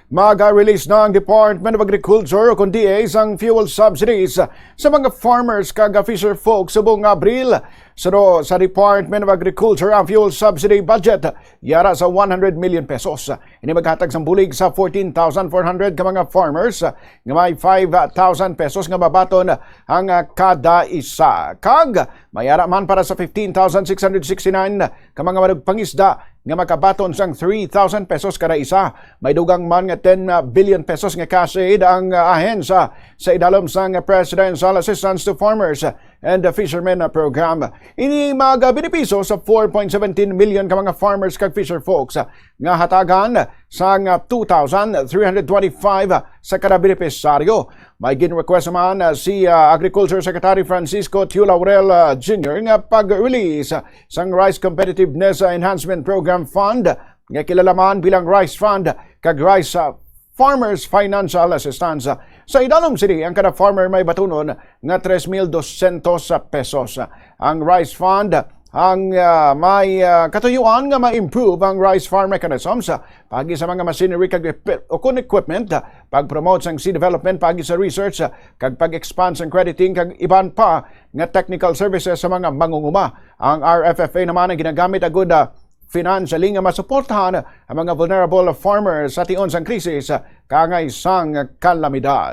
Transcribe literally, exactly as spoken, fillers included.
Maga-release na ang Department of Agriculture, o kon D A, sang fuel subsidies sa mga farmers kag fisher folk subong nga Abril. Suno sa Department of Agriculture, ang fuel subsidy budget yara sa one hundred million pesos. Ini maghatag sang bulig sa fourteen thousand four hundred ka mga farmers nga may five thousand pesos nga mabaton ang kada isa. Kag may ara man para sa fifteen thousand six hundred sixty-nine ka mga manugpangisda nga makabaton sang three thousand pesos kada isa. May dugang man nga ten billion pesos nga cash aid ang, ah, ahensya sa idalom sang Presidential Assistance to Farmers and the Fishermen Program. Ini magabenepisyo sa four point seventeen million ka mga farmers kag fisher folks nga hatagan sang two thousand three hundred twenty-five sa kada benepisaryo. May gin-request man, ah, si, ah, Agriculture Secretary Francisco Tiu Laurel, ah, Junior nga pag-release sang Rice Competitiveness Enhancement Program Fund, nga kilala man bilang Rice Fund kag Rice, ah, Farmers Financial Assistance. Sa idalom sini, ang kada farmer may batunon nga tres mil dosyentos pesos. Ang Rice Fund ang, ah, may, ah, katuyuan nga ma-improve ang rice farm mechanisms, ah, paagi sa mga machinery kag epi-, o kon equipment, ah, pag-promote sang seed development paagi sa research, ah, kag pag-expand sang crediting kag iban pa nga technical services sa mga mangunguma. Ang R F F A naman ang ginagamit agud, ah, financially nga masuportahan ang mga vulnerable farmers sa tion sang krisis, ah, kaangay sang kalamidad.